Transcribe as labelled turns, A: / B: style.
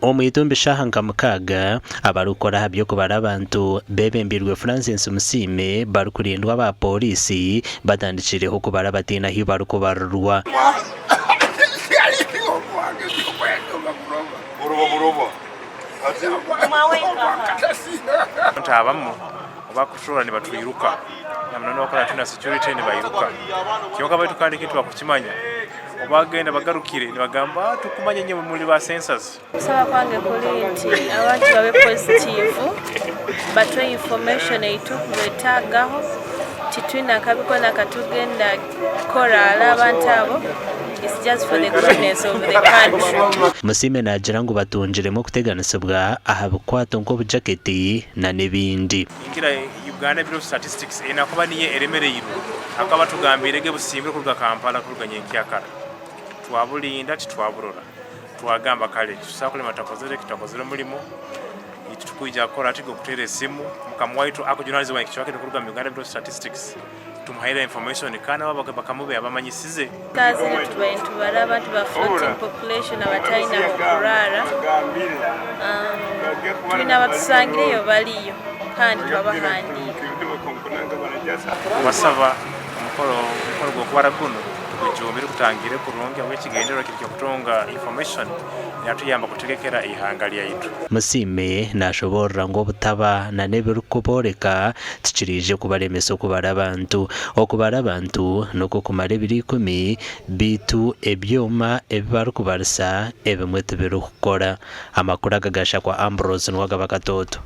A: Omu itumbi shaaha nka mukaaga, abarikukora aha by'okubara abantu beebembeirwe Francis Musiime barikurindwa aba pooriisi batandikireho kubara bataine ahu barikubarirwa.
B: Ntabamu obakututoora nibatwiruka namunonga abakora na security nibairuka kyonka baitu kandi eki tibakukimanya obagenda bagarukire nibagamba tukumanya inywe muri ba sensors.
C: Okusaba kwange kuri nti abantu babe positive batuhe information eyitukubetagaho titwine akabi kona akatugenda kukora ahari abantu abo it's just for the goodness of the country.
A: Musiime naagira ngu batungiremu okuteganisibwa aha bikwato nk'obujaketi n'ebindi.
B: Ningira Uganda Bureau of Statistics eine kuba niyo eremereirwe ahakuba batugambiire ge busimbire kuruga Kampala kuruga nyenkyakara. Twaburinda titwaburora. Twagamba kare titusobola kurema tutakozire ki, tutakozire omurimo. Itwe titukwija kukora hati gw'okuteera esimu mukama waitu akujunanizibwa ekicweka kinu kuruga mu Uganda Bureau of Statistics tumuhaire information kandi nabo bakamuba yabamanyisize.
C: Saaha zinu tubaire nitubara abantu ba floating population abataine ah'okuraara. Twine abatushangireyo bariyo kandi twabahandiika.
B: Kubasaba omukoro gw'okubara gunu tugujumbire gutangire kurungi ahabw'ekigendererwa kiri ky'okutunga information eratuyamba kutegekera eihanga ryaitu.
A: Musiime nashoboorora ngu obutaba na n'ebirikubooreka tikiriije kubaremesa okubara abantu. Okubara abantu n'okw'okumara ebiro ikumi beitu ebyoma ebi barikubarisa ebimwe tibirikukora. Amakuru aga gashakwa Ambrose Nuwagaba Katooto.